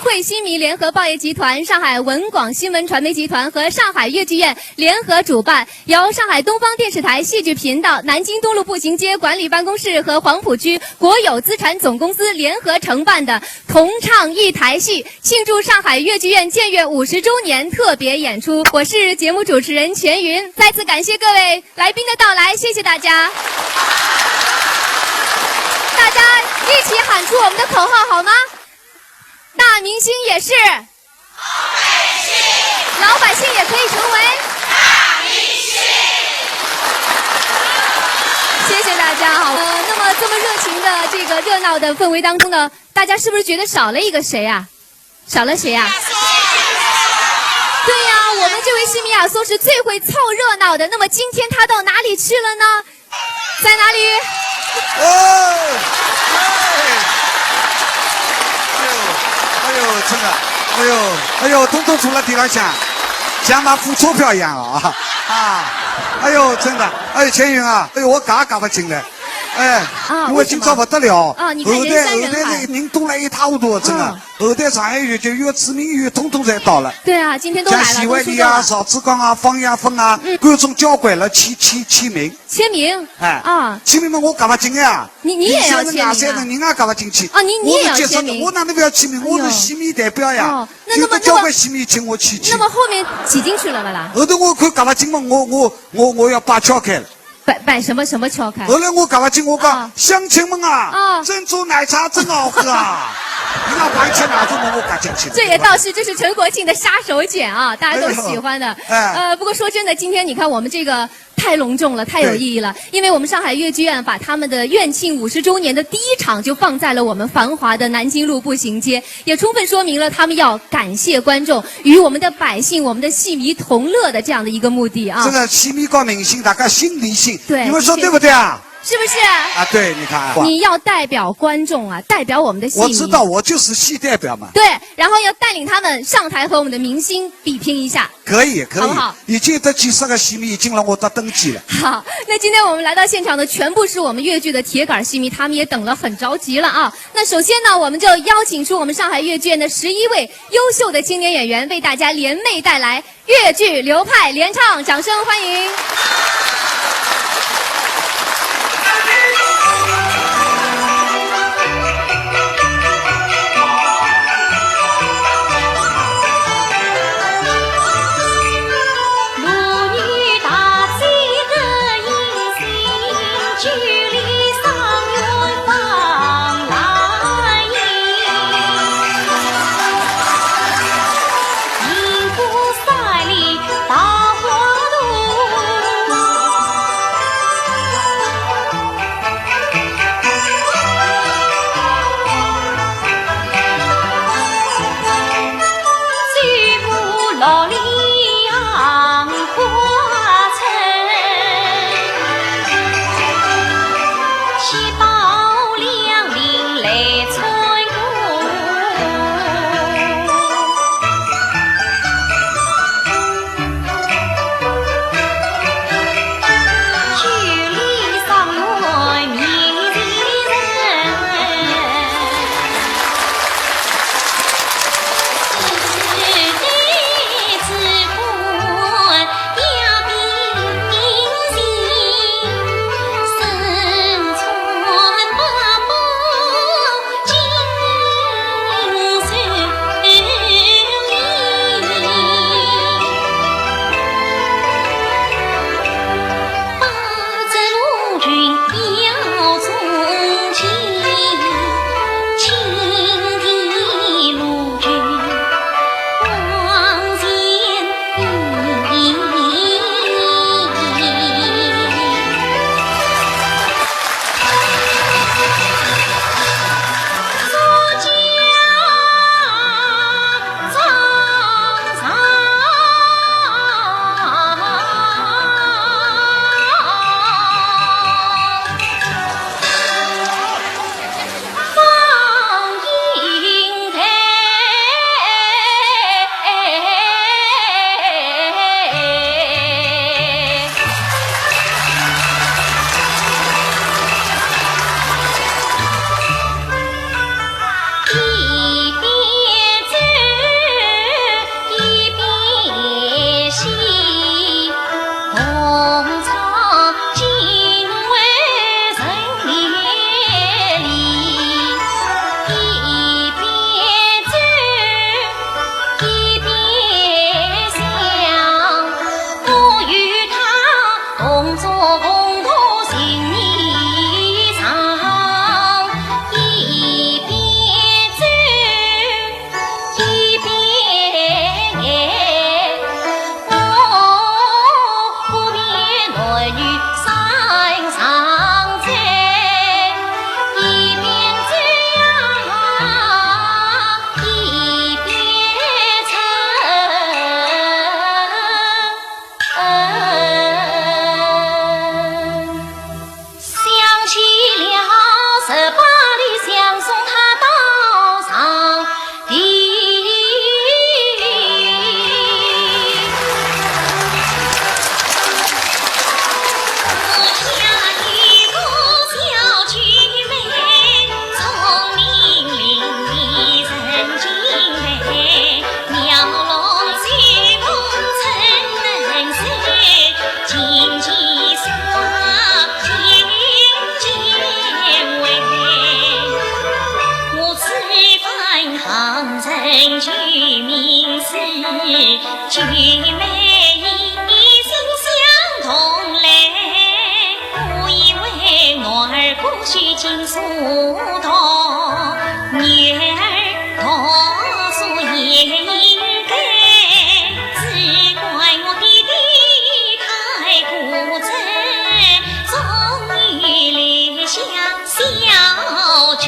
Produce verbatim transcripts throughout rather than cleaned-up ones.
汇新民联合报业集团、上海文广新闻传媒集团和上海越剧院联合主办，由上海东方电视台戏剧频道、南京东路步行街管理办公室和黄浦区国有资产总公司联合承办的同唱一台戏，庆祝上海越剧院建院五十周年特别演出。我是节目主持人钱云，再次感谢各位来宾的到来，谢谢大家。大家一起喊出我们的口号好吗？大明星也是，老百姓也可以成为。谢谢大家。好，呃，那么这么热情的这个热闹的氛围当中呢，大家是不是觉得少了一个谁啊？少了谁啊？对呀，我们这位戏迷阿松是最会凑热闹的，那么今天他到哪里去了呢？在哪里？哦，哎，哎呦，哎呦，真的，哎呦，哎呦，统统坐辣地浪向，像买付钞票一样哦，啊，哎呦，真的，哎，钱云啊，哎呦，我轧轧勿进来，哎，啊因为今朝勿得了，啊你看人山人海后台后台人多了一塌糊涂，真的啊，后台上海越剧院、知名越剧院统统侪到了。对啊，今天都来了，像徐惠丽啊、都说到了。赵志刚啊、方亚芬啊，嗯观众交关了，签签签名。签名哎，啊，签名嘛，我轧勿进呀。你你也要签名啊人家三个人也轧勿进去。啊你你也要我是接受签名我哪能勿要签名？哎呦我是戏迷代表呀。哦那那么就交关戏迷请我去去那。么后面挤进去了吧啦？后头我看轧勿进嘛，我我我我要摆跷开了。摆摆什么什么跷开？后来我轧勿进，我讲啊乡亲们啊啊，珍珠奶茶真好喝啊！人家摆起奶茶嘛，我轧进去了。这也倒是，这是陈国庆的杀手锏啊，大家都喜欢的。哎呦哎呃，不过说真的，今天你看我们这个太隆重了，太有意义了，因为我们上海越剧院把他们的院庆五十周年的第一场就放在了我们繁华的南京路步行街，也充分说明了他们要感谢观众，与我们的百姓、我们的戏迷同乐的这样的一个目的啊这。个戏迷和明星大家心连心，对你们说对不对啊？是不是？啊，对，你看啊，你要代表观众啊，代表我们的戏迷。我知道，我就是戏代表嘛。对，然后要带领他们上台和我们的明星比拼一下。可以，可以，好不好已经得几十个戏迷已经让我搭登记了。好，那今天我们来到现场的全部是我们越剧的铁杆戏迷，他们也等了很着急了啊。那首先呢，我们就邀请出我们上海越剧院的十一位优秀的青年演员，为大家联袂带来越剧流派联唱，掌声欢迎。兄妹一心相同来，我以为我儿不许进书堂，女儿读书也应该，只怪我爹爹太固执，终于留下 小舅。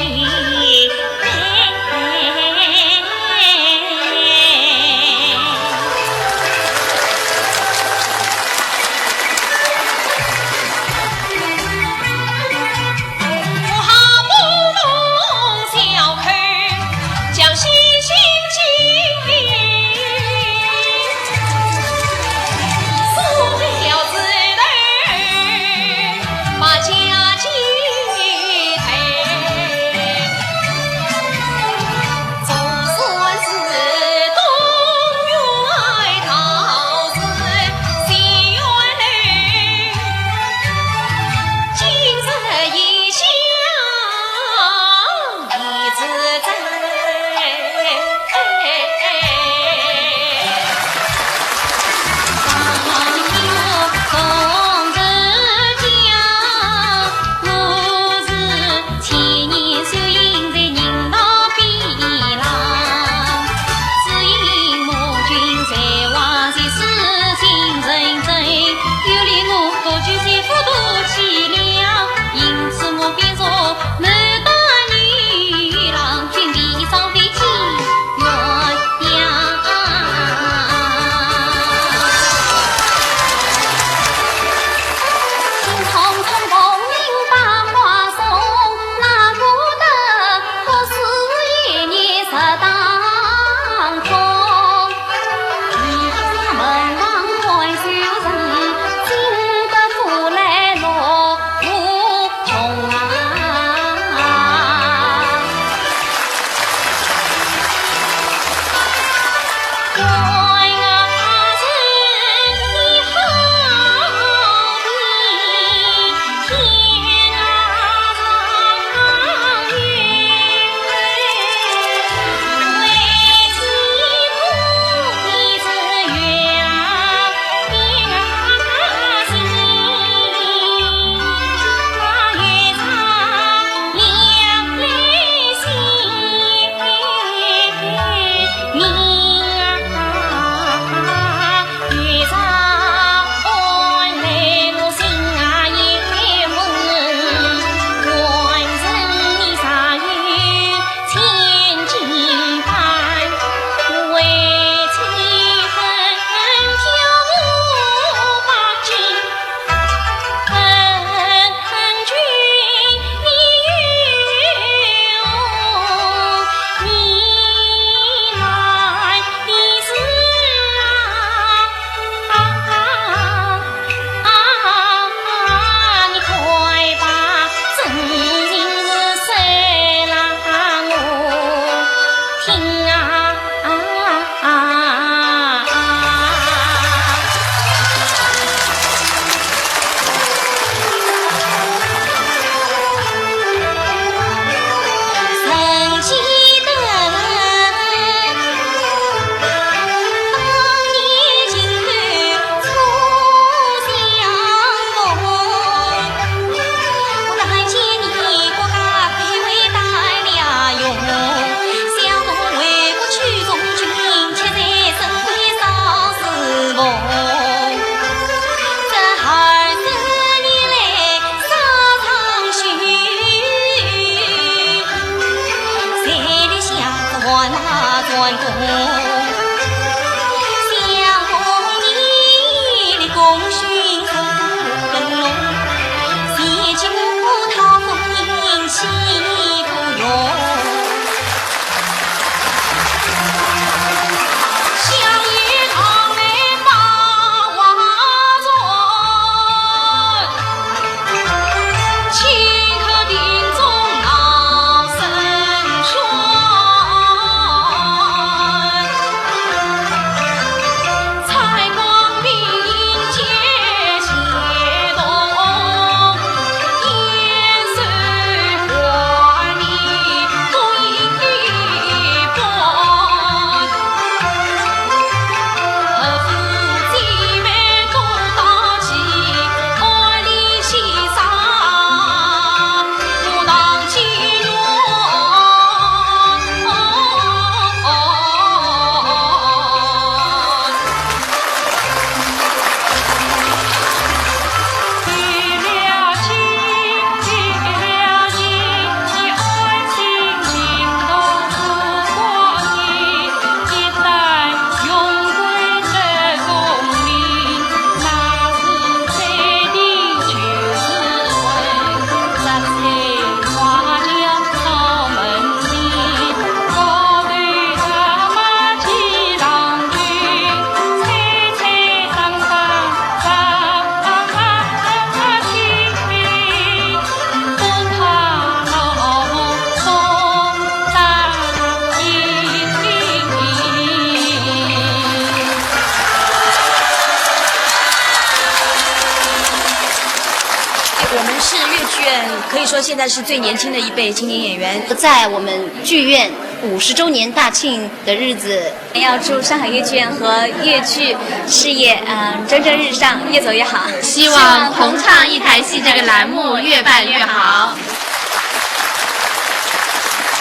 可以说现在是最年轻的一辈青年演员。在我们剧院五十周年大庆的日子，要祝上海越剧院和越剧事业，嗯，蒸蒸日上，越走越好。希望同唱一台戏这个栏目越办越好。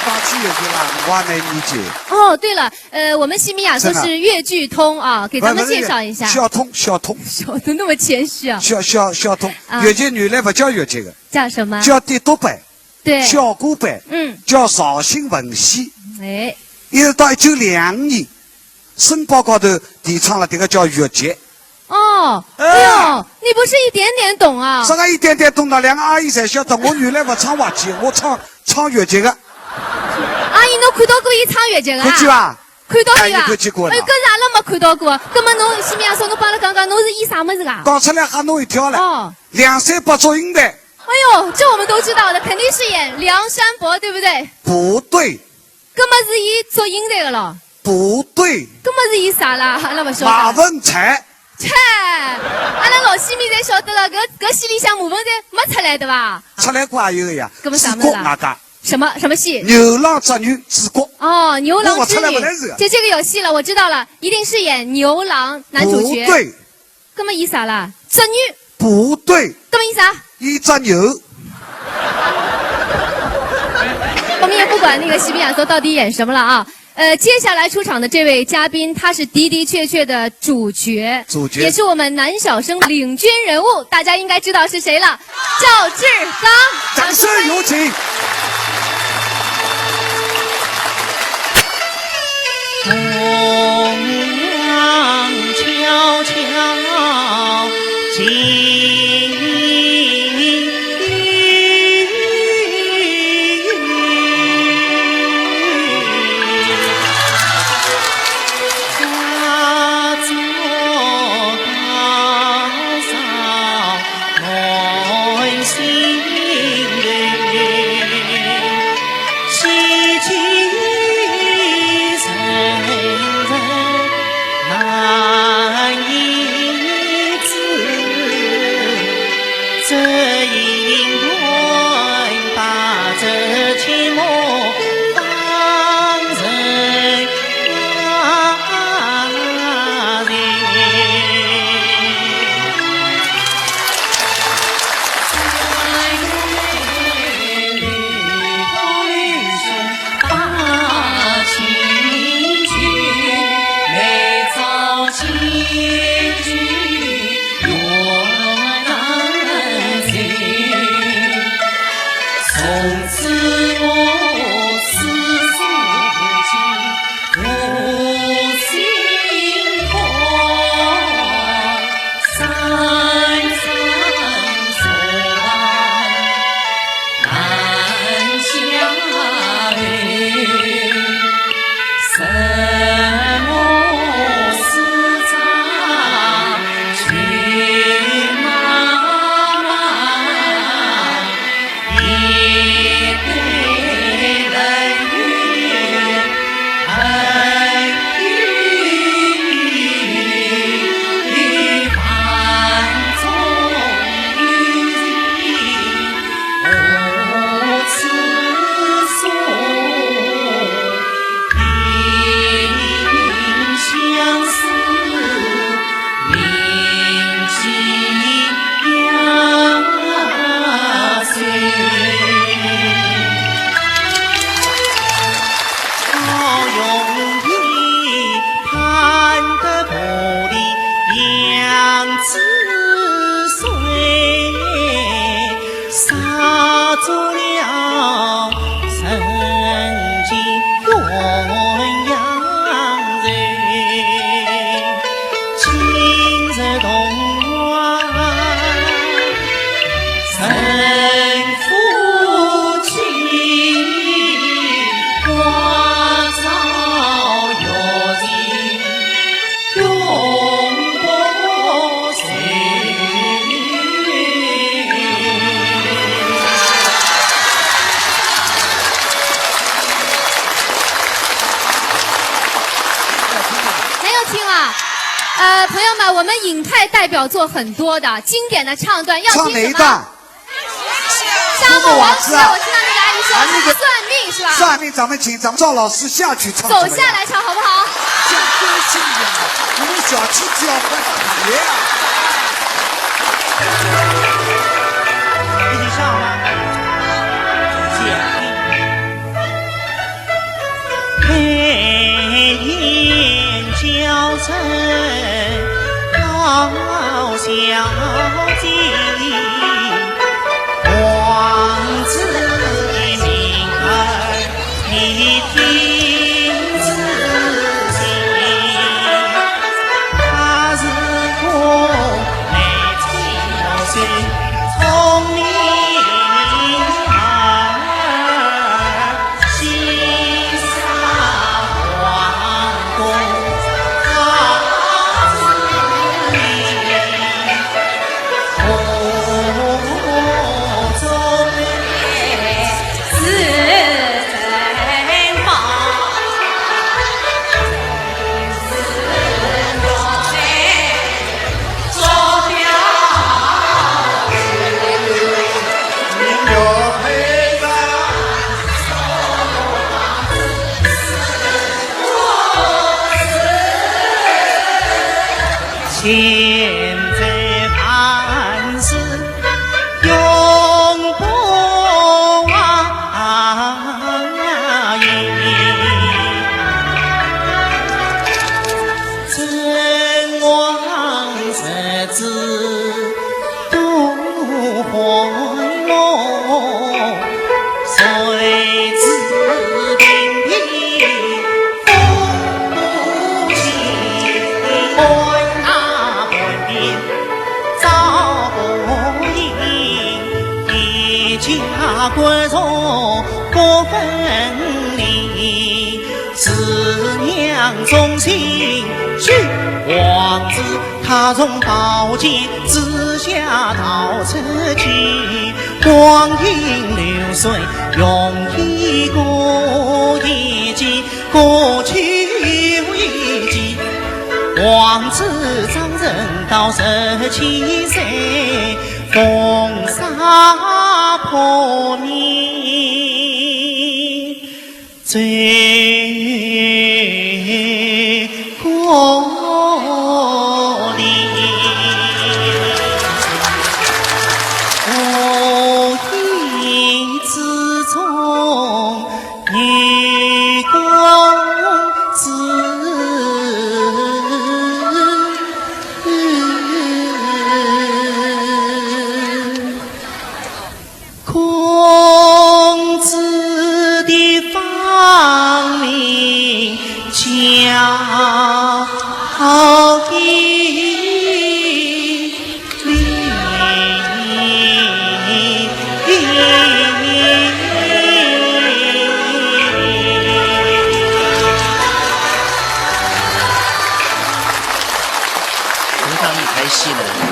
八七有个啦，我来理解。哦，对了，呃，我们西米亚说是越剧通啊，给咱们介绍一下。不，不是，小通，小通。小通那么谦虚啊。小，小，小通。啊。越剧原来不叫越剧的。叫什么？叫跌笃班，对。小鼓班，嗯。叫绍兴文戏。哎。一直到一九两五年，申报高头提倡了这个叫越剧。哦，哎。哎呦，你不是一点点懂啊？啥个一点点懂的？两个阿姨侪晓得，我原来不唱话剧，我唱，唱越剧的。阿姨，侬看到过伊唱越剧的啊？看见伐？看到伊啊？哎，侬看见过了？哎，搿是阿拉没看到过。葛末侬西米亚说，侬帮阿拉讲讲，侬是演啥物事个啊？讲出来吓侬一跳了。哦。梁山伯祝英台。哎呦，这我们都知道的，肯定是演梁山伯，对不对？不对。葛末是演祝英台的咯？不对。葛末是演啥啦？阿拉勿晓得。马文才。切，阿拉老西米侪晓得了，搿，搿戏里向马文才没出来对伐？出来过也有个呀。葛末啥物事啊？主角外加。什么，什么戏？牛郎织女主角。哦，牛郎织女。我出来勿来事啊。这，这个有戏了，我知道了，一定是演牛郎男主角。不对。 葛末演啥啦？织女。不对。葛末演啥？演只牛。我们也不管那个西米亚说到底演什么了啊。呃，接下来出场的这位嘉宾，他是的的确确的主角，主角。也是我们男小生领军人物，大家应该知道是谁了，赵志刚。掌声有请。 没有听啊。呃，朋友们，我们尹派代表作很多的，经典的唱段要听什么？唱哪一段？ 上王子啊，我听到那个阿姨说啊，那个算命是吧？算命，咱们请咱们赵老师下去唱，走下来唱好不好？像歌星一样的，你们小气只要换鞋啊。一起上吗？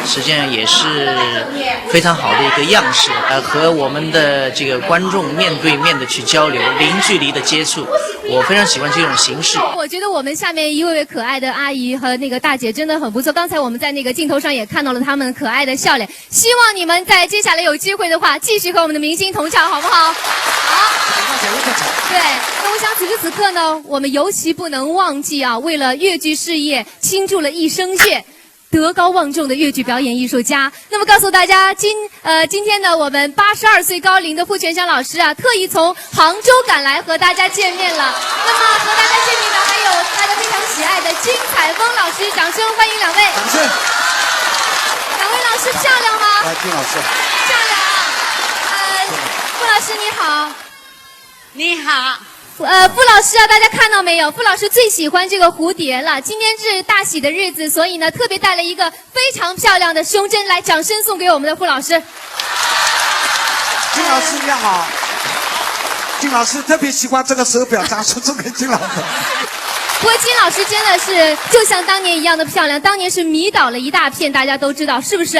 实际上也是非常好的一个样式，呃，和我们的这个观众面对面的去交流，零距离的接触，我非常喜欢这种形式。我觉得我们下面一位位可爱的阿姨和那个大姐真的很不错。刚才我们在那个镜头上也看到了她们可爱的笑脸，希望你们在接下来有机会的话，继续和我们的明星同唱，好不好？好。对，那我想此时此刻呢，我们尤其不能忘记啊，为了越剧事业倾注了一生血， 德高望重的越剧表演艺术家。那么告诉大家，今，呃，今天呢，我们八十二岁高龄的傅泉香老师啊，特意从杭州赶来和大家见面了。那么和大家见面的还有大家非常喜爱的金采翁老师，掌声欢迎两位。掌声。两位老师漂亮吗？啊，金老师。漂亮啊。呃，傅老师你好。 你好。呃，傅老师啊，大家看到没有？傅老师最喜欢这个蝴蝶了。今天是大喜的日子，所以呢，特别带了一个非常漂亮的胸针，来，掌声送给我们的傅老师。金老师你好。金老师特别喜欢这个手表，掌声送给金老师。不过金老师真的是就像当年一样的漂亮，当年是迷倒了一大片，大家都知道，是不是？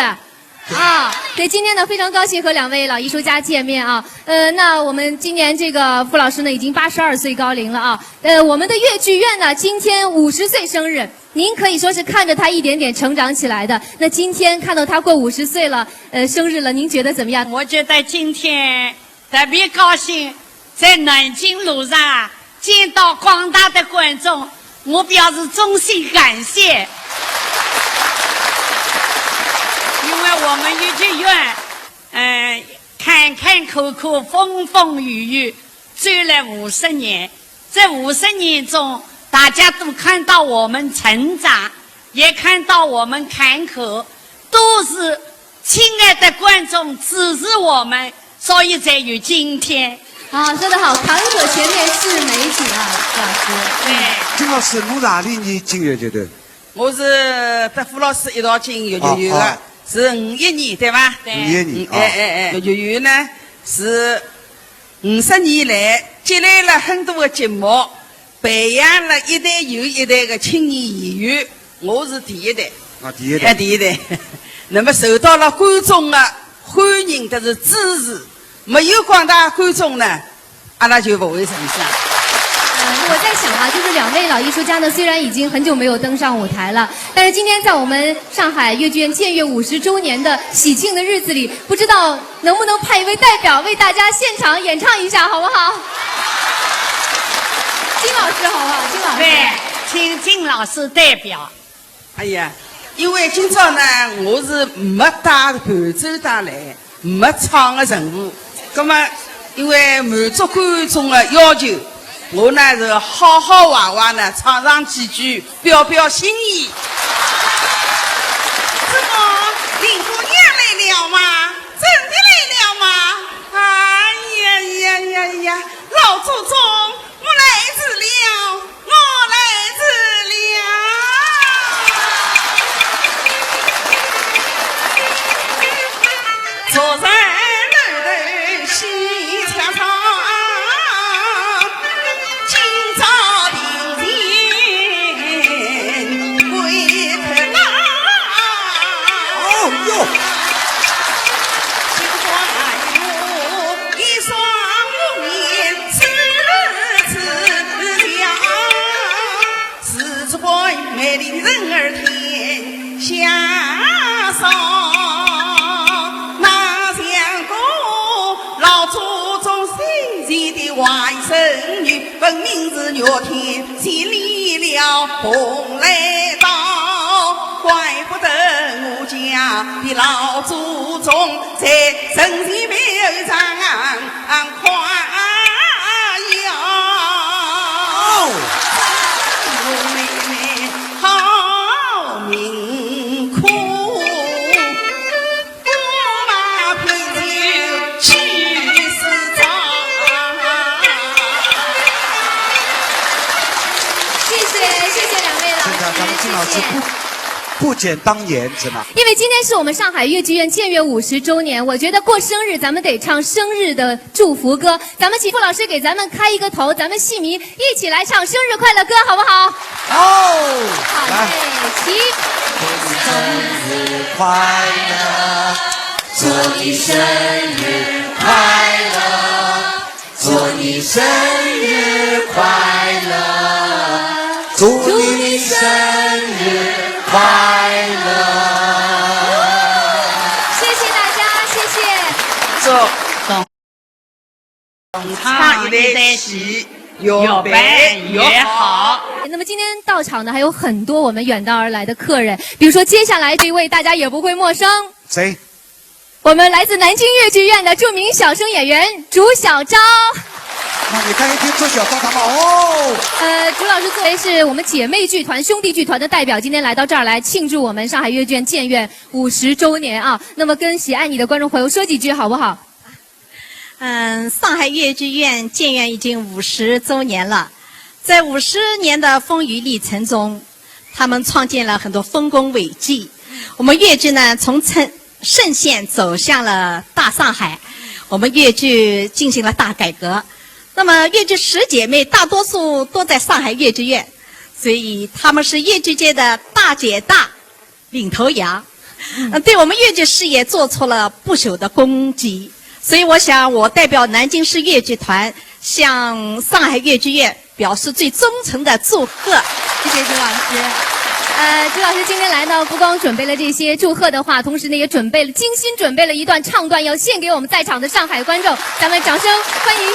啊，对，今天呢，非常高兴和两位老艺术家见面啊。呃，那我们今年这个傅老师呢，已经八十二岁高龄了啊。呃，我们的越剧院呢，今天五十岁生日，您可以说是看着他一点点成长起来的。那今天看到他过五十岁了，呃，生日了，您觉得怎么样？我觉得今天特别高兴，在南京路上啊，见到广大的观众，我表示衷心感谢。因为我们越剧院，呃，坎坎坷坷，风风雨雨，走了五十年，这五十年中，大家都看到我们成长，也看到我们坎坷，都是亲爱的观众支持我们，所以才有今天。啊，说得好，坎坷前面是美景啊，老师。对。金老师，侬哪里年进越剧团？我是搭傅老师一道进越剧院的，啊啊是五一年对吧？对五一年啊。哎哎哎，越剧院呢是五十年来积累了很多的节目，培养了一代又一代的青年演员。我是第一代，啊，第一代。哎，第一代。那么受到了观众的欢迎，但是支持，没有广大观众呢，阿拉就不会成长。呃，我在想啊，就是两位老艺术家呢，虽然已经很久没有登上舞台了，但是今天在我们上海越剧院建院五十周年的喜庆的日子里，不知道能不能派一位代表为大家现场演唱一下，好不好？金老师，好不好？金老师。对，请金老师代表。哎呀，因为今朝呢，我是没带伴奏带来，没唱的任务。那么，因为满足观众的要求，我呢是好好坏坏呢唱上几句，表表心意。怎么，林姑娘来了吗？真的来了吗？哎呀呀呀呀，老祖宗，我来迟了。 我来迟了。昨日楼头戏唱唱，今朝庭前归客郎。哦哟，一双红颜似似笑，似是为美丽人儿天下少。那像个老祖宗生前的外甥女，分明是越天千里了，蓬莱道，怪不得我家的老祖宗 在人前背后张狂呀。我妹妹好命苦，我妈偏就去世早。谢谢谢谢两位老师，现在咱们金老师谢谢。不不减当年，是吧？因为今天是我们上海越剧院建院五十周年，我觉得过生日咱们得唱生日的祝福歌，咱们请傅老师给咱们开一个头，咱们戏迷一起来唱生日快乐歌，好不好？哦，好来，嘞，请。生日快乐，祝你生日快乐，祝你生日快乐，祝你生日快乐。谢谢大家，谢谢。祝唱一台戏越办越好。那么今天到场呢，还有很多我们远道而来的客人，比如说接下来这一位大家也不会陌生，谁？我们来自南京越剧院的著名小生演员竺晓昭。那你看一听竺晓昭他们哦。呃，竺老师作为是我们姐妹剧团、兄弟剧团的代表，今天来到这儿来庆祝我们上海越剧院建院五十周年啊。那么跟喜爱你的观众朋友说几句好不好？嗯，上海越剧院建院已经五十周年了，在五十年的风雨历程中，他们创建了很多丰功伟绩。我们越剧呢，从圣圣县走向了大上海，我们越剧进行了大改革。那么越剧十姐妹大多数都在上海越剧院，所以她们是越剧界的大姐大、领头羊。嗯，对我们越剧事业做出了不朽的功绩。所以我想，我代表南京市越剧团向上海越剧院表示最忠诚的祝贺。谢谢竺老师。呃，朱老师今天来呢，不光准备了这些祝贺的话，同时呢，也准备了，精心准备了一段唱段，要献给我们在场的上海观众，咱们掌声欢迎。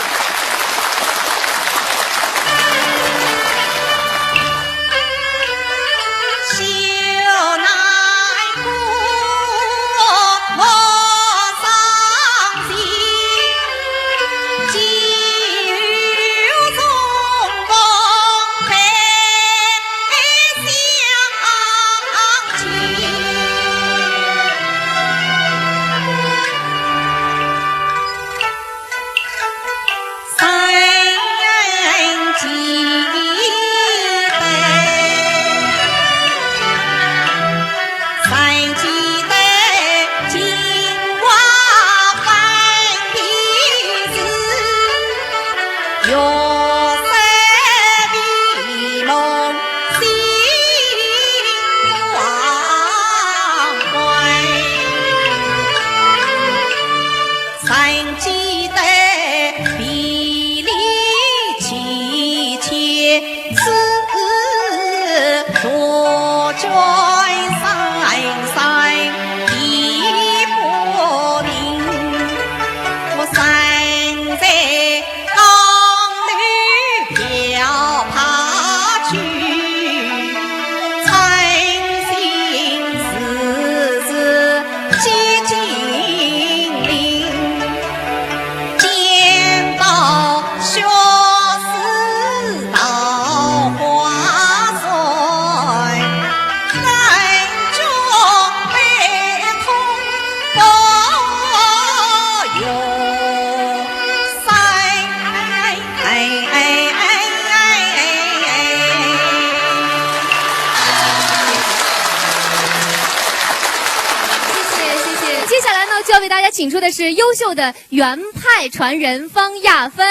谢谢，谢谢。接下来呢，就要为大家请出的是优秀的原派传人方亚芬，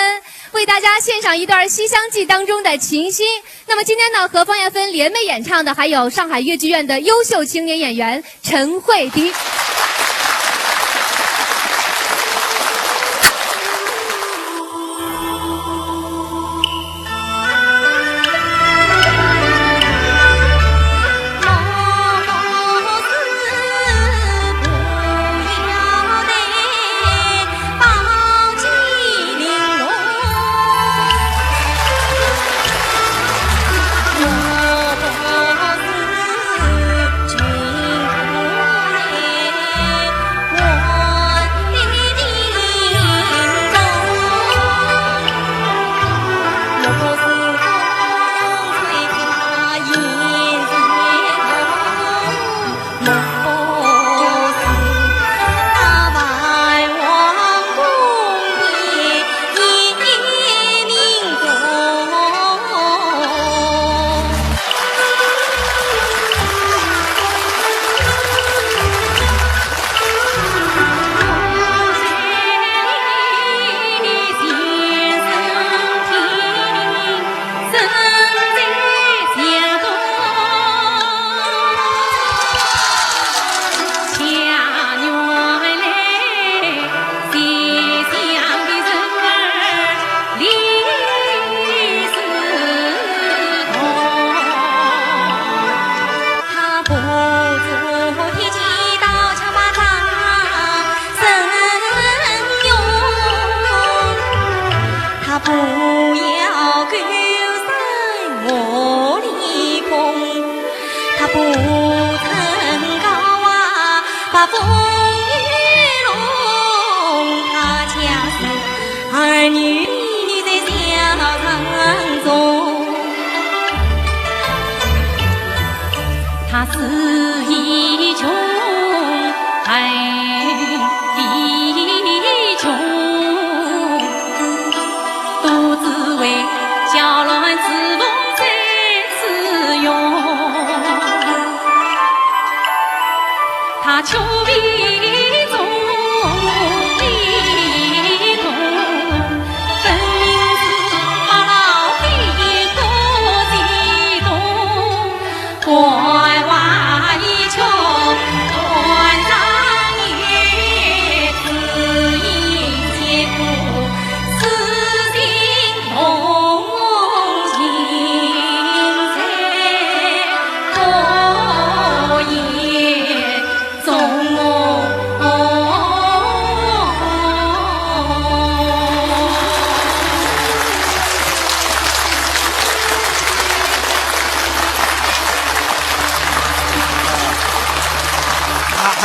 为大家献上一段《西厢记》当中的琴心。那么今天呢，和方亚芬联袂演唱的还有上海越剧院的优秀青年演员陈慧迪。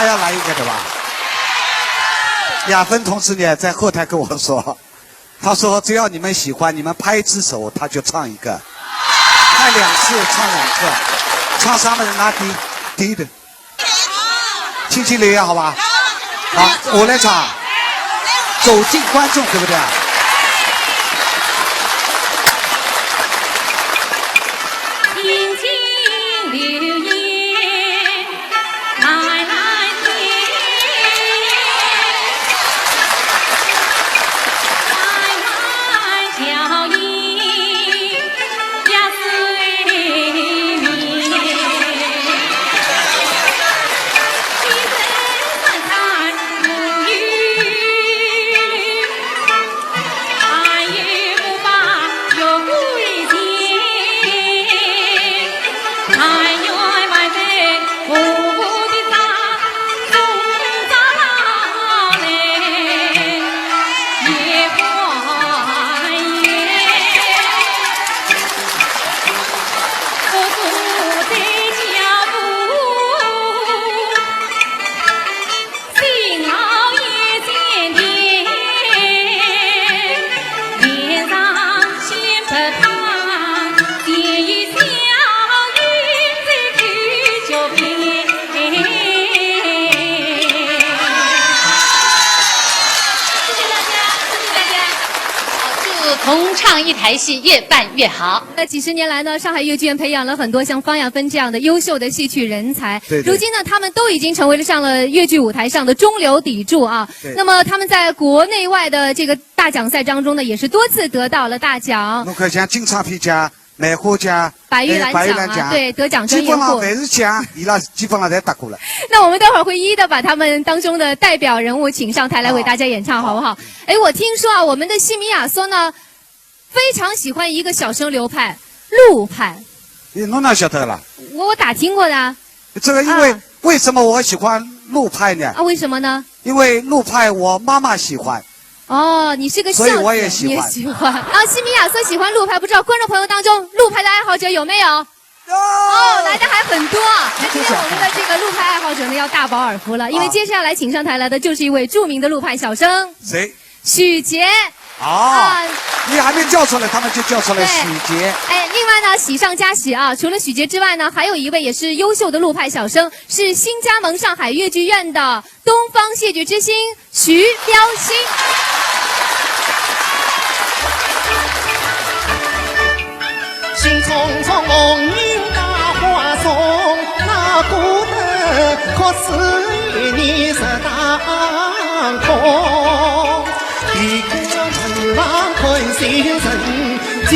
要来一个的吧？亚芬同志呢，在后台跟我说，他说只要你们喜欢，你们拍一只手，他就唱一个，拍两次唱两次，唱啥么子拿第一，第一的，轻轻留言好吧？好，我来唱，走进观众，对不对啊？谢谢大家，谢谢大家。好，祝同唱一台戏，越办越好。那几十年来呢，上海越剧院培养了很多像方亚芬这样的优秀的戏曲人才。对对如今呢，他们都已经成为了上了越剧舞台上的中流砥柱啊。对那么他们在国内外的这个大奖赛当中呢，也是多次得到了大奖。侬看像金唱片奖、梅花奖、白玉兰奖啊，还有白玉兰奖，对，得奖基真言过。本上侪是奖，伊拉基本上侪得过了。那我们待会儿会一一的把他们当中的代表人物请上台来为大家演唱，好不好？哎，我听说啊，我们的西米亚索呢，非常喜欢一个小生流派，陆派。你侬哪晓得啦？我我打听过的啊。这个因为、啊为什么我喜欢陆派呢？啊，为什么呢？因为陆派我妈妈喜欢。哦，你是个孝子，所以我也喜欢你也喜欢啊。西米亚索喜欢陆派，不知道观众朋友当中陆派的爱好者有没有？哦，来的还很多。那今天我们的这个陆派爱好者呢，要大饱耳福了，因为接下来请上台来的就是一位著名的陆派小生谁？许杰。哦，啊你还没叫出来，他们就叫出来对许杰。哎，另外呢，喜上加喜啊，除了许杰之外呢，还有一位也是优秀的陆派小生，是新加盟上海越剧院的东方戏剧之星徐标新。兴冲冲红云大花送，那个人可是一年十当空。一个人望看星辰，进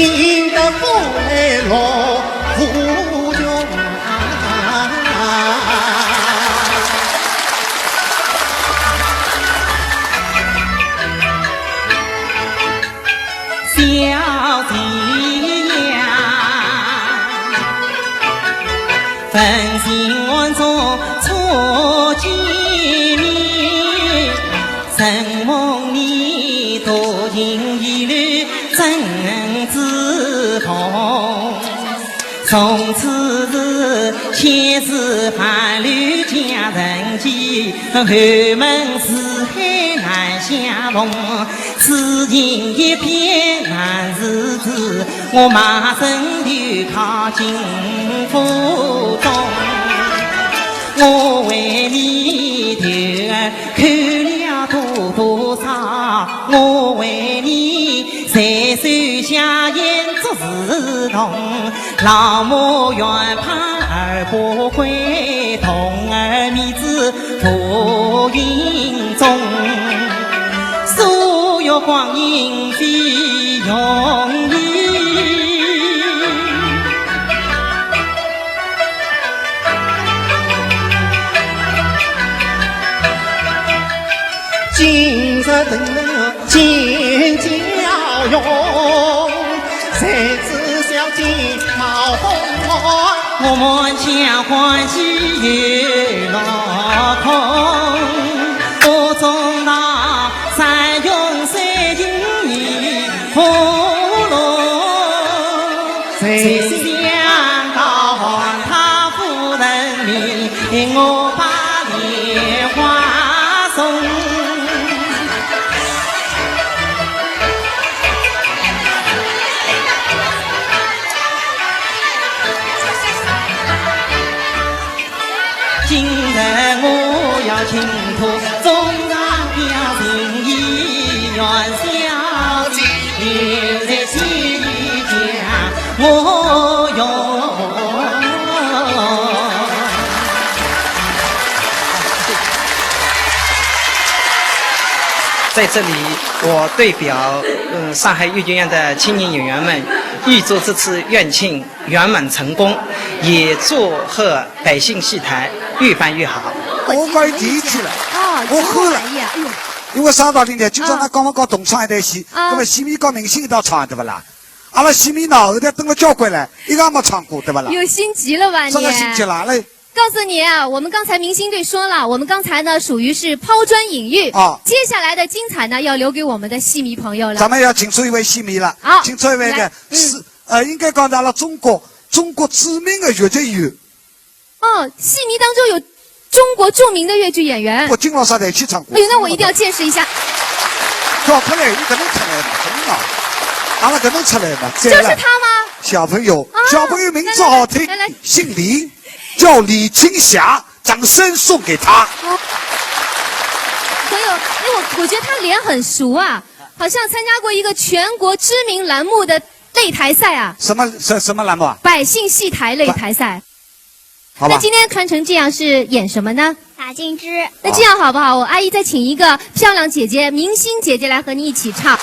得不来落无穷啊。 小姐呀，问情案中错见面，承蒙你多情一路真之痛。 从此是千丝万缕佳人间，后门四海难相逢。此情一片难自制，我卖身投靠金府中。我为你投儿 看了多多少，我为你在水下演做自童。老母原怕儿不归，童儿迷子浮云中。所有光阴飞云里。 今日等见娇容，谁知小姐貌风乱。我满腔欢喜又落空，我终到三永三情已破落。谁想到还他夫人命，我把脸在这里，我代表，呃，上海越剧院的青年演员们，预祝这次院庆圆满成功，也祝贺百姓戏台越办越好。我讲有底气了，哦，我喝了。真满意啊，哎呦。因为啥道理呢？今朝㑚刚刚讲同唱一台戏，啊。那么戏迷讲明星一道唱，对勿啦？阿拉戏迷呢，后头等了交关了，一个也没唱过，对勿啦？有心急了吧你？这个心急了，来。 告诉你啊，我们刚才明星队说了，我们刚才呢属于是抛砖引玉，哦。接下来的精彩呢要留给我们的戏迷朋友了。咱们要请出一位戏迷了，好，请出一位呢，来，嗯。是，呃，应该讲到了中国，中国著名的越剧演员。哦，戏迷当中有中国著名的越剧演员。我金老师在一起唱过。哎呦，那我一定要见识一下。叫出来，你搿能出来嘛，真的。阿拉搿能出来嘛，就是他吗？小朋友，啊，小朋友名字好听，来，来，来。姓李。 叫李青霞，掌声送给她。哦。朋友，哎，我，我觉得他脸很熟啊，好像参加过一个全国知名栏目的擂台赛啊。什么，什，什么栏目啊？百姓戏台擂台赛。好吧。那今天穿成这样是演什么呢？打金枝。那这样好不好？我阿姨再请一个漂亮姐姐，明星姐姐来和你一起唱。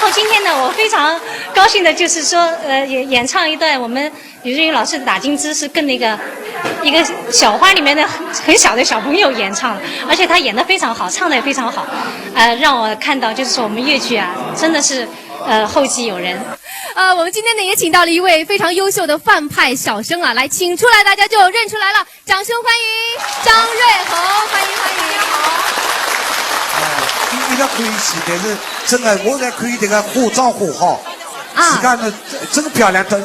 哦，今天呢，我非常高兴的，就是说，呃，演，演唱一段我们李瑞云老师的《打金枝》，是跟那个一个小花里面的很，很小的小朋友演唱的，而且他演得非常好，唱得也非常好，呃，让我看到就是说我们越剧啊，真的是，呃，后继有人。呃，我们今天呢也请到了一位非常优秀的范派小生啊，来，请出来，大家就认出来了。 掌声欢迎张瑞红，欢迎，欢迎。哎，伊，伊拉可以去，但是真的，我侪看伊迭个化妆化好，啊。自家呢，真，真漂亮的。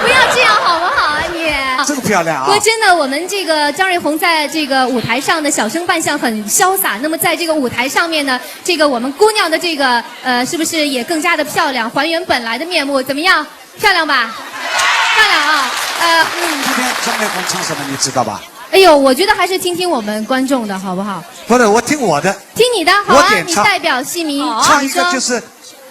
不要这样好不好啊你？真漂亮啊。不过真的，我们这个张瑞红在这个舞台上的小生扮相很潇洒，那么在这个舞台上面呢，这个我们姑娘的这个，呃，是不是也更加的漂亮，还原本来的面目，怎么样？ 漂亮吧？漂亮啊，呃，嗯。今天张瑞红唱什么，你知道吧？哎呦，我觉得还是听听我们观众的好不好？不是，我听我的。听你的，好啊，我点唱。你代表戏迷，好。唱一个就是《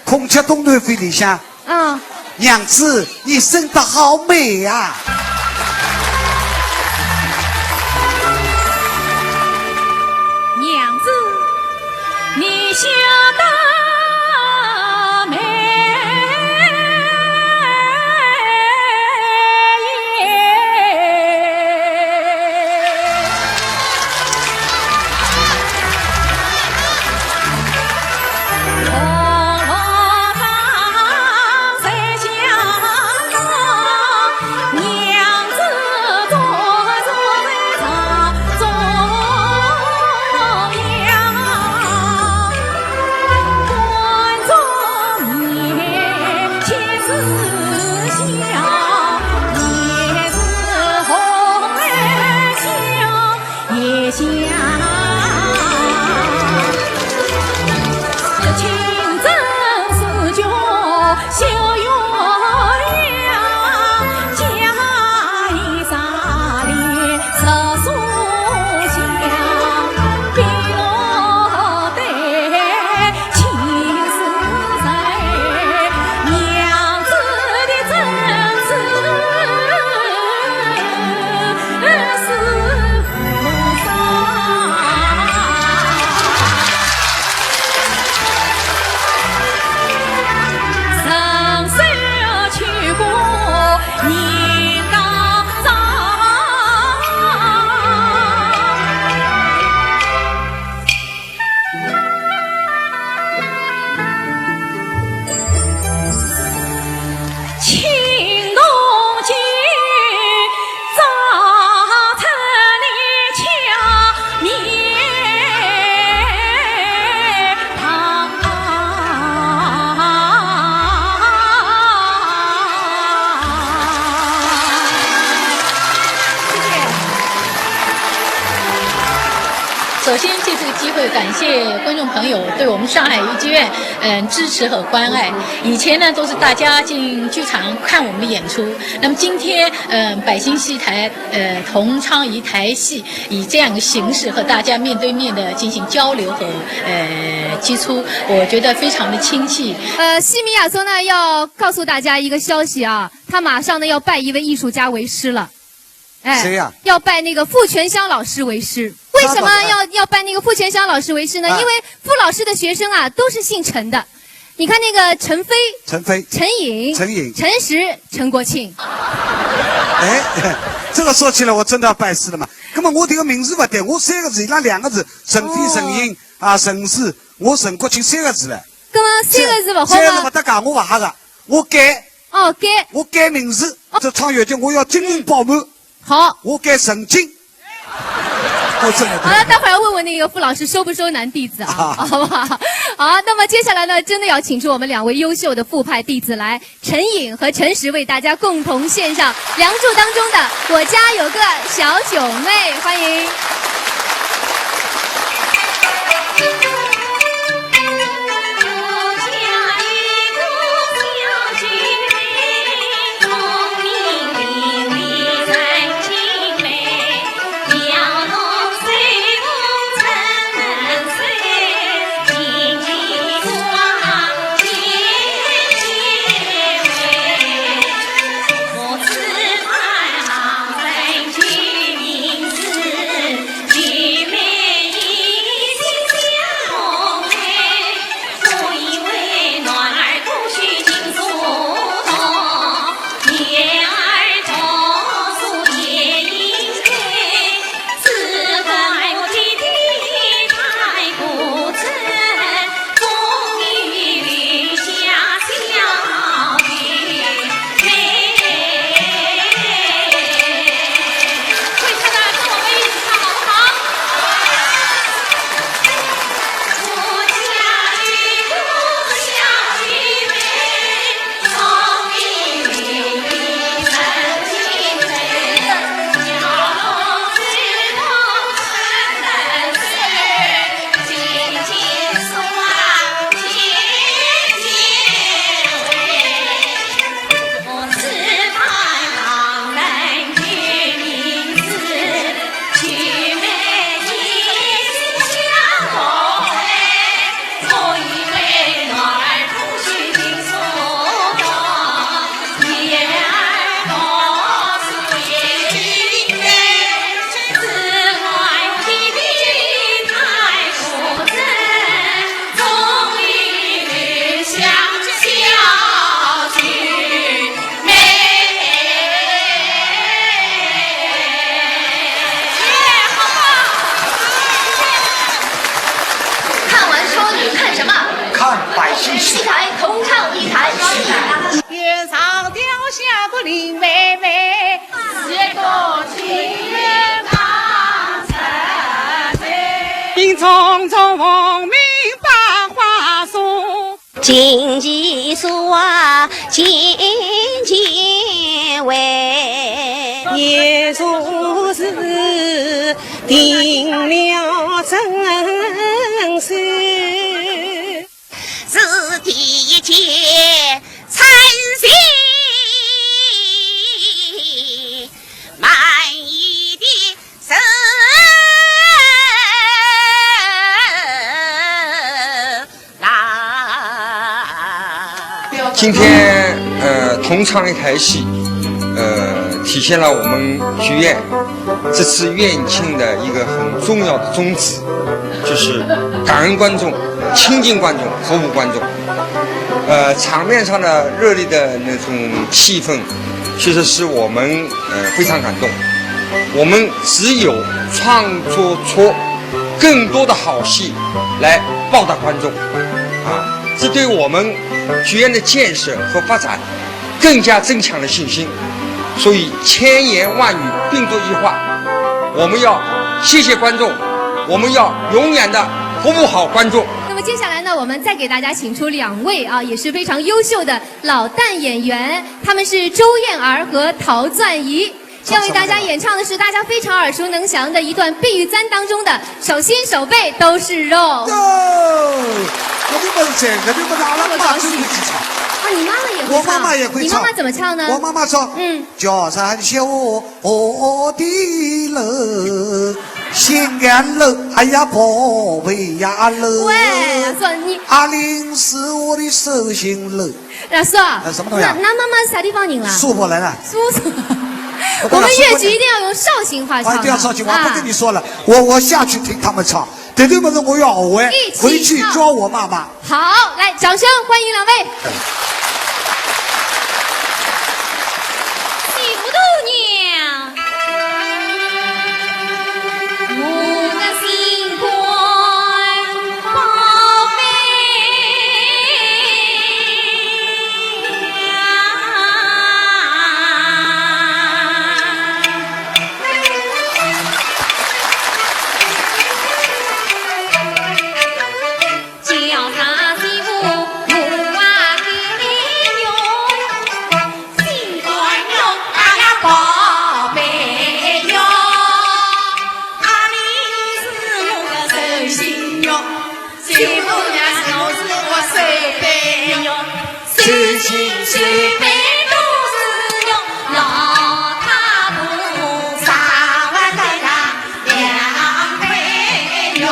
孔雀东南飞》里向，嗯。娘子，你生得好美呀。娘子，你笑得美。 首先借这个机会感谢观众朋友对我们上海豫剧院，嗯，支持和关爱。以前呢，都是大家进剧场看我们的演出，那么今天，嗯，百兴戏台，呃，同昌禺台戏以这样一个形式和大家面对面的进行交流和，呃，接触，我觉得非常的亲切。呃，戏迷亚松呢，要告诉大家一个消息啊，他马上呢要拜一位艺术家为师了。 哎，谁呀？要拜那个傅泉香老师为师。为什么要，他怎么了？要拜那个傅泉香老师为师呢？啊。因为傅老师的学生啊，都是姓陈的。你看那个陈飞、陈飞、陈颖、陈颖、陈实、陈国庆。哎，这个说起来我真的要拜师了嘛。那么我这个名字不对，我三个字，伊拉两个字，陈飞、哦。陈颖啊，陈实，我陈国庆三个字了。那么三个字不好吗？三个字不搭界，我不吓个，我改。 哦，改。我改名字，哦。这唱越剧我要精英饱满。好。我改陈静。我真的。好了，待会儿要问问那个傅老师收不收男弟子啊，啊。好不好？好，那么接下来呢，真的要请出我们两位优秀的傅派弟子来，陈颖和陈实为大家共同献上《梁祝》当中的《我家有个小九妹》，欢迎。林妹妹，一个情愿放在这。林中中红名百花送。琴棋书画琴棋书。也就是定了真身。 是第一件称心满意的事啦。今天，呃，同唱一台戏，呃，体现了我们剧院这次院庆的一个很重要的宗旨，就是感恩观众、亲近观众、服务观众。呃，场面上的热烈的那种气氛，其实使我们，呃，非常感动。我们只有创作出更多的好戏来报答观众，啊，这对我们剧院的建设和发展 更加增强了信心。所以千言万语并作一话，我们要谢谢观众，我们要永远的服务好观众。那么接下来呢，我们再给大家请出两位啊，也是非常优秀的老旦演员，他们是周燕儿和陶钻怡，要为大家演唱的是大家非常耳熟能详的一段《碧玉簪》当中的“手心手背都是肉”。哟，搿就勿是真，搿就勿是阿拉妈妈最会去唱。啊，你妈妈也会唱？我妈妈也会唱。你妈妈怎么唱呢？我妈妈唱，嗯。 叫山小河的楼，心肝楼，哎呀，宝贝呀楼。喂，说你阿玲是我的手心楼。啊，是啊。呃，什么东西啊？那，那妈妈是啥地方人啦？苏北人啊。苏苏。我们越剧一定要用绍兴话唱啊。哎，对啊，绍兴话，啊。不跟你说了，我，我下去听他们唱，绝对不是我要学，一起唱。回去教我妈妈。 好，来，掌声欢迎两位。媳妇大娘，我的心肝宝贝呀。 叫啥媳妇我啊给用，心肝肉，哎呀宝贝哟，阿玲是我的手心肉，媳妇娘就是我手背哟，手心手背都是肉，老太婆啥勿得呀两倍哟。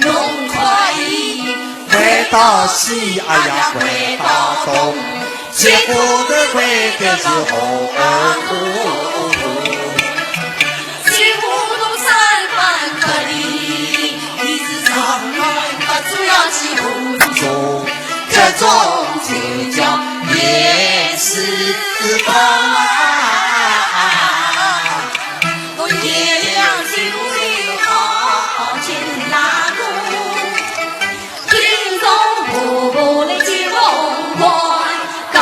侬可以回到西，哎呀，回到东，结果的回的是红红。西湖东山板块里，你是长远不主要西湖中，这种就叫夜市吧。 我也要修好金拉鼓，听众婆婆来接风光，高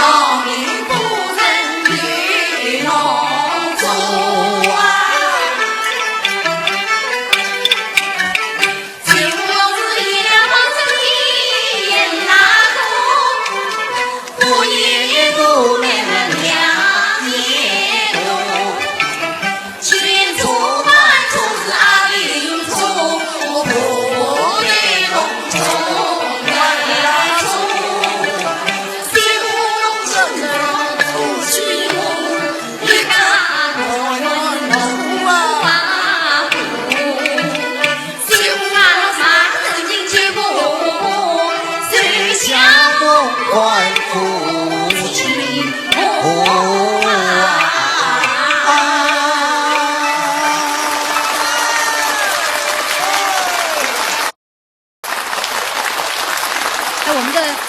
明夫人与侬做啊。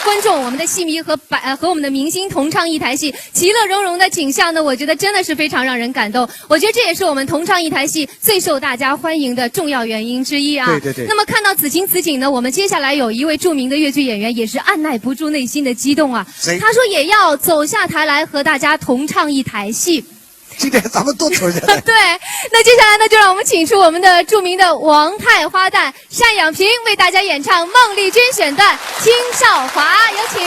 观众、我们的戏迷和百呃和我们的明星同唱一台戏，其乐融融的景象呢，我觉得真的是非常让人感动。我觉得这也是我们同唱一台戏最受大家欢迎的重要原因之一啊。对对对。那么看到此情此景呢，我们接下来有一位著名的越剧演员也是按耐不住内心的激动啊。谁？他说也要走下台来和大家同唱一台戏。今天咱们都坐下来。对，那接下来呢，就让我们请出我们的著名的王派花旦单养平为大家演唱孟丽君选段《青少华》，有请。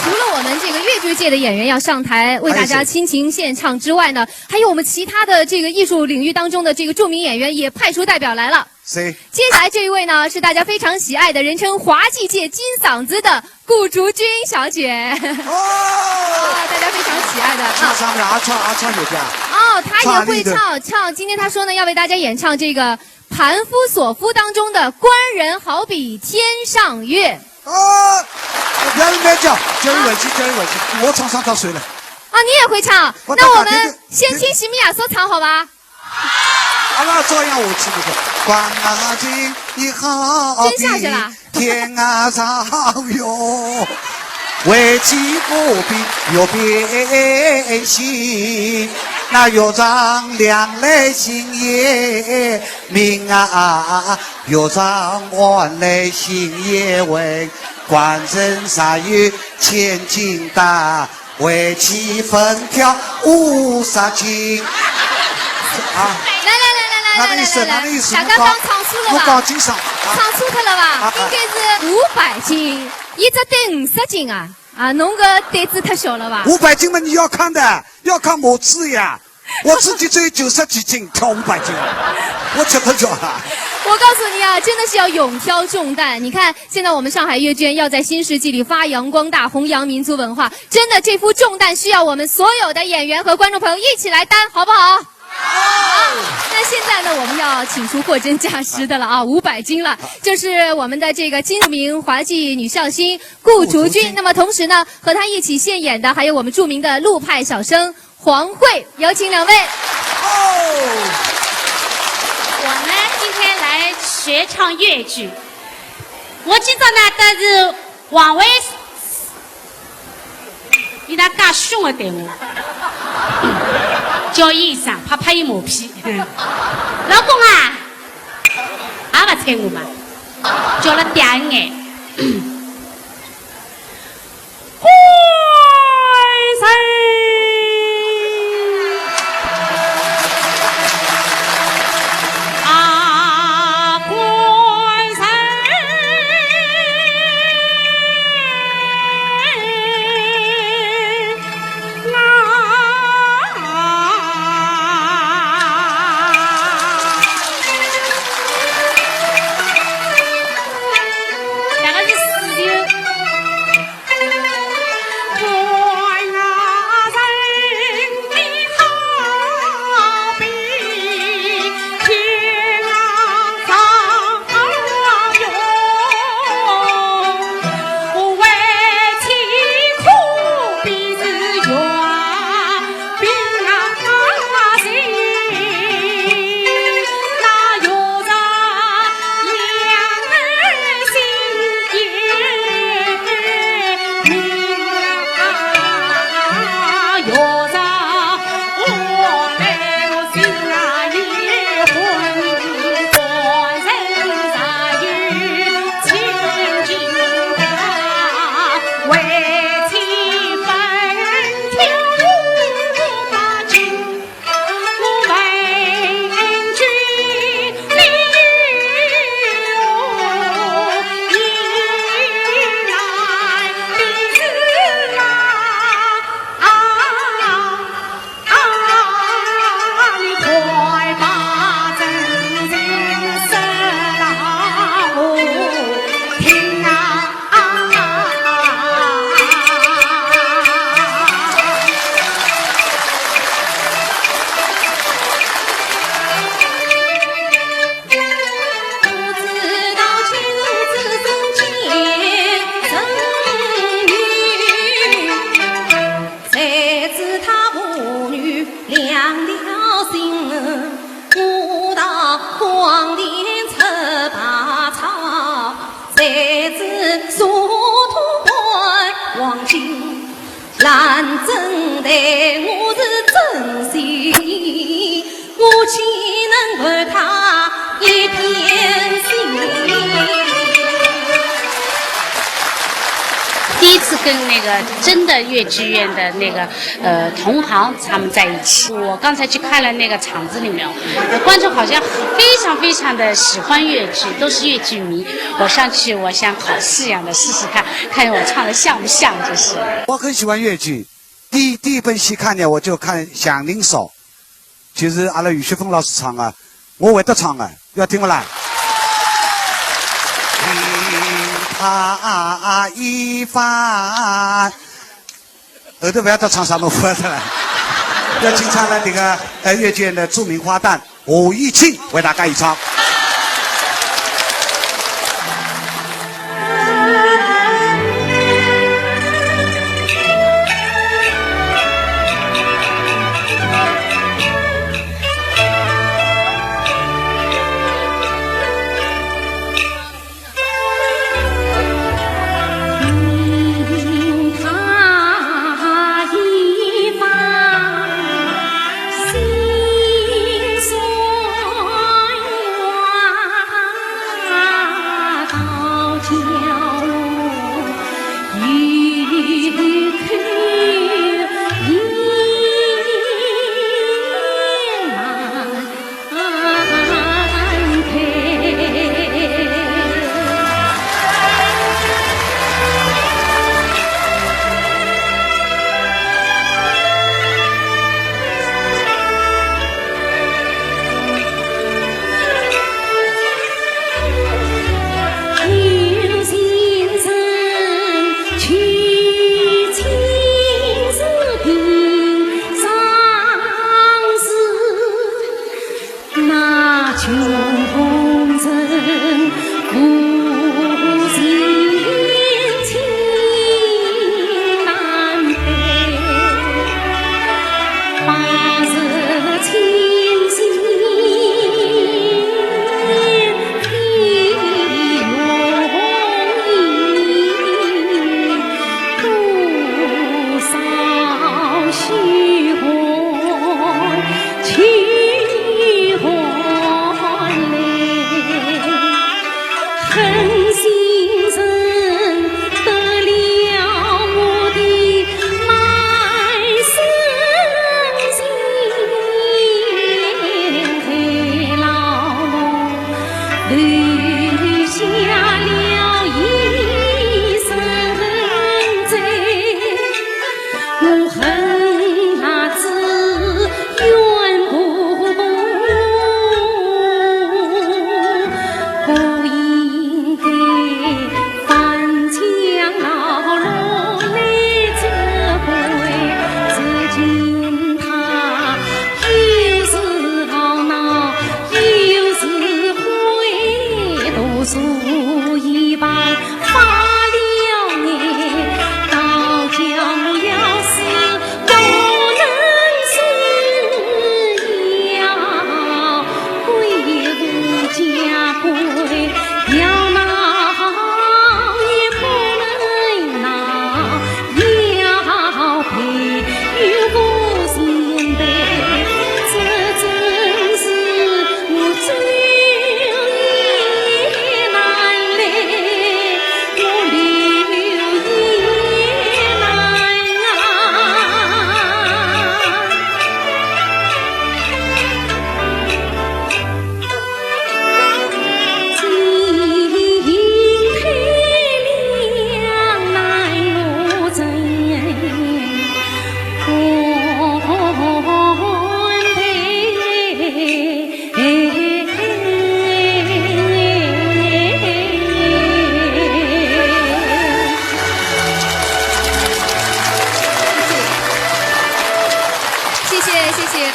除了我们这个越剧界的演员要上台为大家亲情献唱之外呢，还有我们其他的这个艺术领域当中的这个著名演员也派出代表来了。谁？接下来这一位呢是大家非常喜爱的，人称滑稽界金嗓子的顾竹君小姐。哦，啊，大家非常喜爱的啊。唱啥呀？阿唱阿唱有家。哦，她也会唱哪里的唱，唱。今天她说呢，要为大家演唱这个《盘夫索夫》当中的官人好比天上月。啊，不要乱叫，叫一回去，叫一回去，我唱上到谁了？啊，你也会唱？我那我大家们先听席米亚索唱好吧？阿拉照样下去那个。光啊，这一好真下去了天啊上哟，为其不必有变心，那月上亮来心也明啊，月上暗来心也昏，官人啥有千金担。 为其分挑五十斤。啊，来来来来来来来来来，哪能意思？哪能意思？大家刚唱错了吧？我讲清爽。唱错脱了吧？啊啊应该是五百斤，伊只对五十斤啊！啊，侬个胆子太小了吧？五百斤嘛，你要看的，要看模子呀。我自己只有九十几斤，挑五百斤，我吃得消啊。我告诉你啊，真的是要勇挑重担。你看，现在我们上海越剧院要在新世纪里发扬光大、弘扬民族文化，真的这副重担需要我们所有的演员和观众朋友一起来担，好不好？好。那现在呢，我们要请出货真价实的了啊，五百斤了，就是我们的这个金著名滑稽女笑星顾竹君。顾竹君那么同时呢，和她一起献演的还有我们著名的陆派小生 黄慧，有请两位。哦，我呢，今天来学唱越剧。我今朝呢，带是王慧，伊拉介凶的对我，叫伊一声，拍拍伊马屁。老公啊，也勿睬我嘛，叫了嗲眼。 官人啊，官人，第一次跟那个真的越剧院的那个，呃，同行他们在一起。我刚才去看了那个场子里面，观众好像非常非常的喜欢越剧，都是越剧迷。我上去，我想考试一样的试试看，看我唱的像不像，就是。我很喜欢越剧，第一，第一本戏看呢，我就看《祥林嫂》，就是阿拉于雪芬老师唱的，我会得唱的，要听勿啦？听他一番，后头勿要再唱啥么勿得了，要请唱了这个，呃，越剧院的著名花旦 胡一清为大家演唱。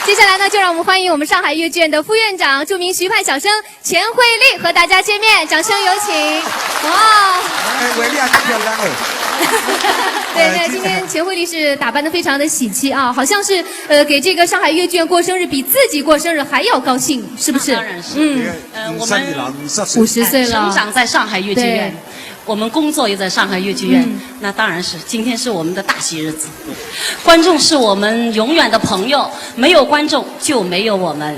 接下来呢，就让我们欢迎我们上海越剧院的副院长、著名徐派小生钱慧丽和大家见面，掌声有请。哇，哎，慧丽啊，真漂亮哦。对，那今天钱慧丽是打扮得非常的喜气啊，好像是，呃，给这个上海越剧院过生日比自己过生日还要高兴，是不是？那当然是。嗯。呃，我们五十岁了。成长在上海越剧院，对。我们工作也在上海越剧院，嗯。那当然是，今天是我们的大喜日子。观众是我们永远的朋友，没有观众就没有我们。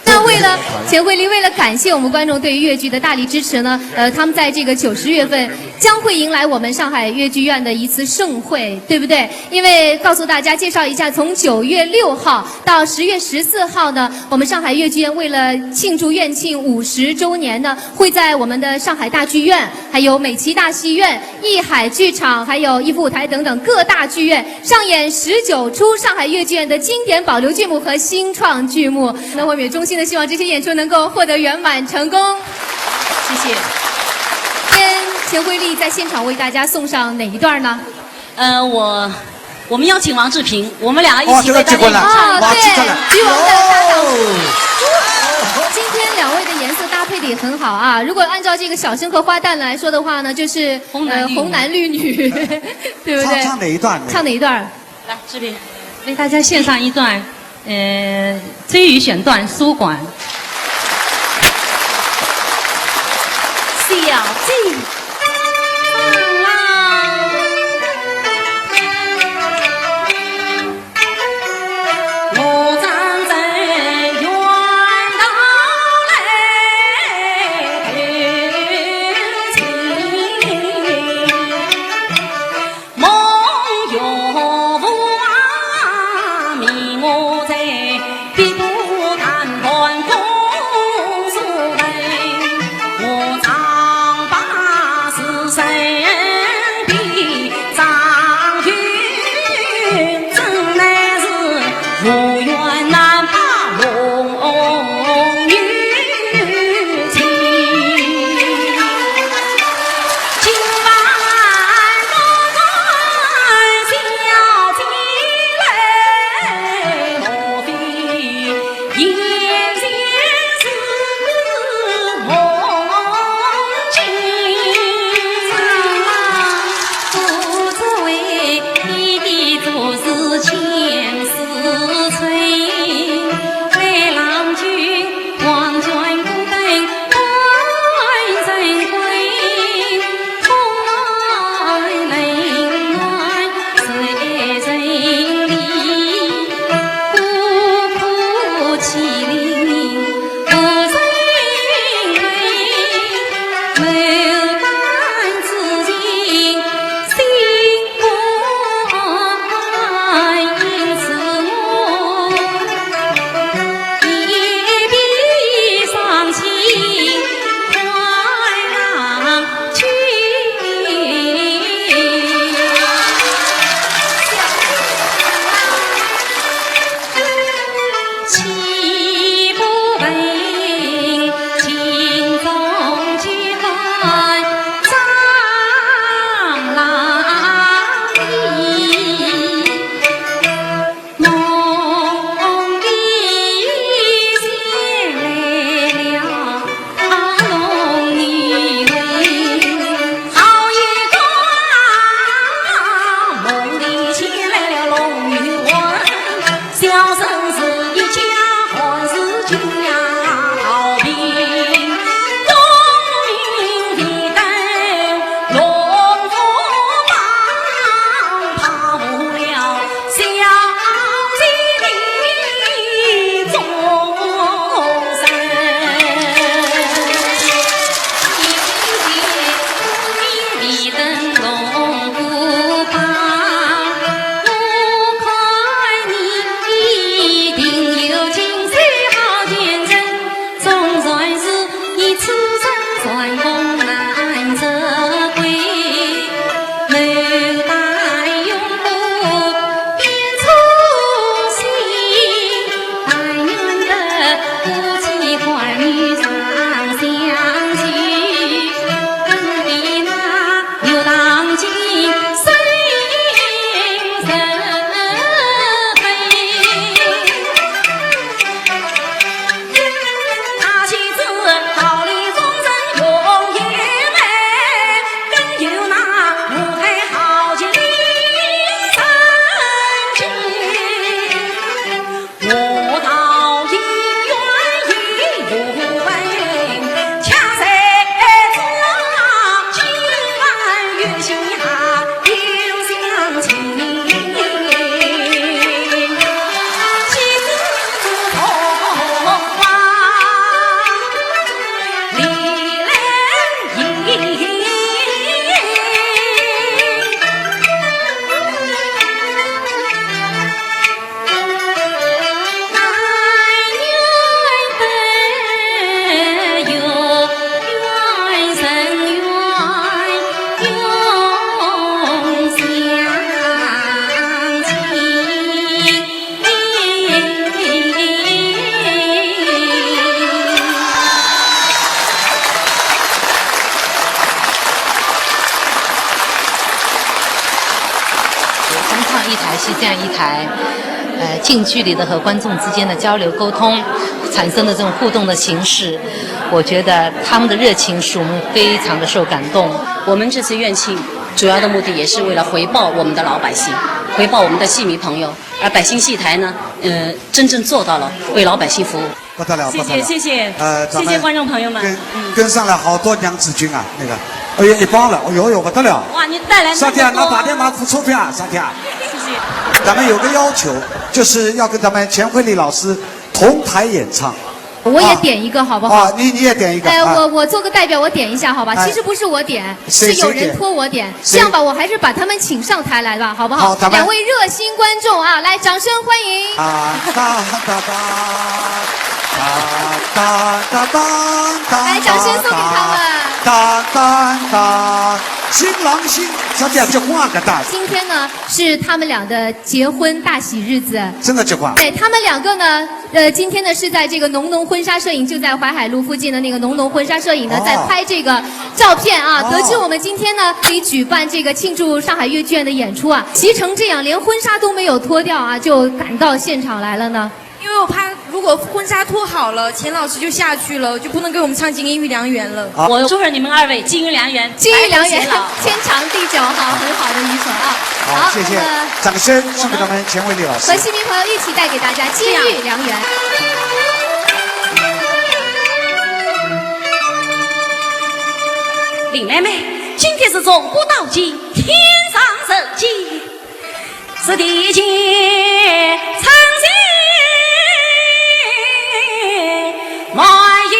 那为了，钱慧丽，为了感谢我们观众对于越剧的大力支持呢，呃，他们在这个九十月份将会迎来我们上海越剧院的一次盛会，对不对？因为告诉大家，介绍一下，从九月六号到十月十四号呢，我们上海越剧院为了庆祝院庆五十周年呢，会在我们的上海大剧院、还有美琪大戏院、艺海剧场、还有一福舞台等等各大剧院上演十九出上海越剧院的经典保留剧目和新创剧目。那我们也衷心的希望这些演出能够获得圆满成功。谢谢。今天钱慧丽在现场为大家送上哪一段呢？呃，我，我们邀请王志平，我们两个一起为大家演唱。哇，这个结婚了。哦，对，哇，这个了。与王大搭档。哦。今天两位的颜色搭配得也很好啊。如果按照这个小生和花旦来说的话呢，就是，红男绿女。呃，红男绿女，对不对？唱，唱哪一段？唱哪一段？来，志平，为大家献上一段，呃，周瑜选段《书馆》。小姐。哼唱一台戏这样一台，呃，近距离的和观众之间的交流沟通，产生的这种互动的形式，我觉得他们的热情使我们非常的受感动。我们这次院庆主要的目的也是为了回报我们的老百姓，回报我们的戏迷朋友。而百兴戏台呢，呃，真正做到了为老百姓服务。不得了，谢谢，不得了。谢谢，呃，咱们谢谢观众朋友们。跟，嗯。跟上来好多娘子军啊，那个，哎呦，一帮了，哎呦呦，不得了。哇，你带来那么多。啥体啊？拿牌照拿付钞票啊？啥体啊？谢谢。咱们有个要求，就是要跟咱们钱惠丽老师同台演唱。我也点一个，啊，好不好？啊，你，你也点一个，哎，啊。我，我做个代表，我点一下，好吧？哎。其实不是我点，谁，是有人托我点。谁点？ 这样吧，我还是把他们请上台来吧，好不好？好，咱们两位热心观众啊，来，掌声欢迎。啊，哒哒哒，哒哒哒哒哒，来，掌声送给他们。哒哒哒，新郎新，啥体啊？这花个蛋。今天呢，是他们俩的结婚大喜日子。真的结婚？对，他们两个呢， 呃，今天呢，是在这个浓浓婚纱摄影，就在淮海路附近的那个浓浓婚纱摄影呢，哦。在拍这个照片啊。哦。得知我们今天呢，可以举办这个庆祝上海越剧院的演出啊，急成这样，连婚纱都没有脱掉啊，就赶到现场来了呢？因为我怕如果婚纱脱好了，钱老师就下去了，就不能给我们唱《金玉良缘》了。好。我祝贺你们二位金玉良缘，金玉良缘，白头偕老。天长地久哈，很好的一首啊。好，好，谢谢。那么掌声送给咱们钱惠丽老师。和戏迷朋友一起带给大家《金玉良缘》。林妹妹，今天是从古到今，天上人间，是地间苍生满意的人。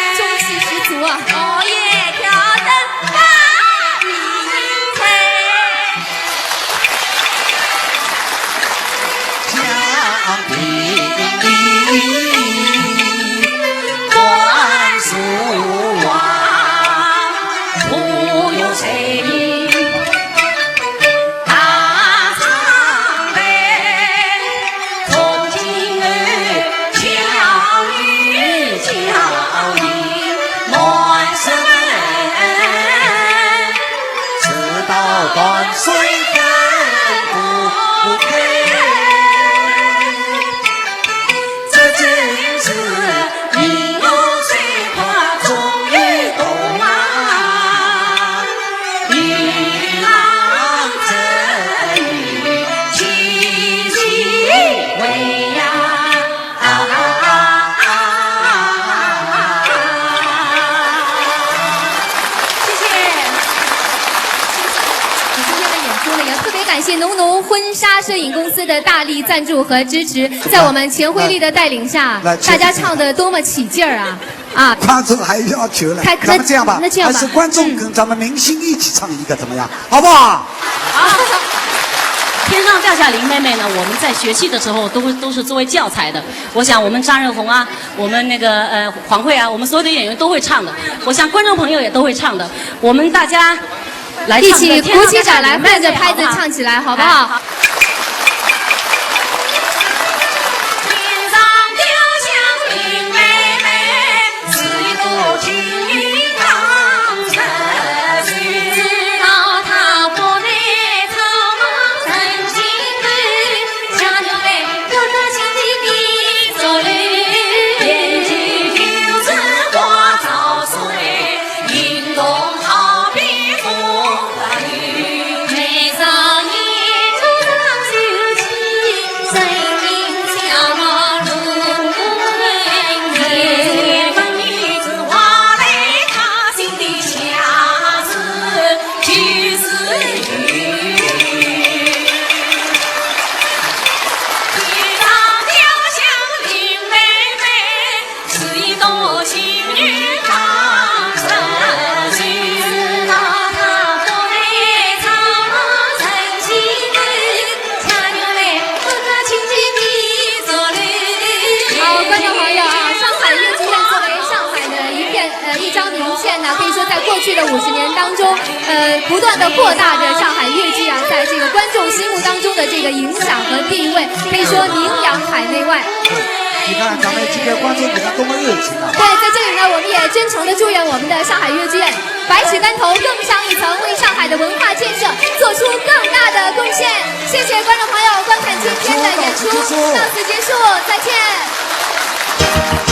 中气十足啊。谢谢。我今天的演出呢，也特别感谢浓浓婚纱摄影公司的大力赞助和支持，在我们钱惠丽的带领下，来，来，大家唱得多么起劲儿啊！ 啊。观众还要求了。那，那这样吧，那这样吧，还是观众跟咱们明星一起唱一个，怎么样？好不好？好。天上掉下林妹妹呢，我们在学戏的时候都会，都是作为教材的。我想我们张仁宏啊，我们那个，呃，黄慧啊，我们所有的演员都会唱的。我想观众朋友也都会唱的。我们大家来唱一个一起鼓起掌来，《天上掉下林妹妹》，拍着拍子唱起来，好不好？好不好？哎，好。在过去的五十年当中，呃，不断地扩大着上海越剧啊，在这个观众心目当中的这个影响和地位，可以说名扬海内外。你看，咱们今天观众比咱多么热情啊！对，在这里呢，我们也真诚地祝愿我们的上海越剧院百尺竿头更上一层，为上海的文化建设做出更大的贡献。谢谢观众朋友观看今天的演出，到此结束，再见。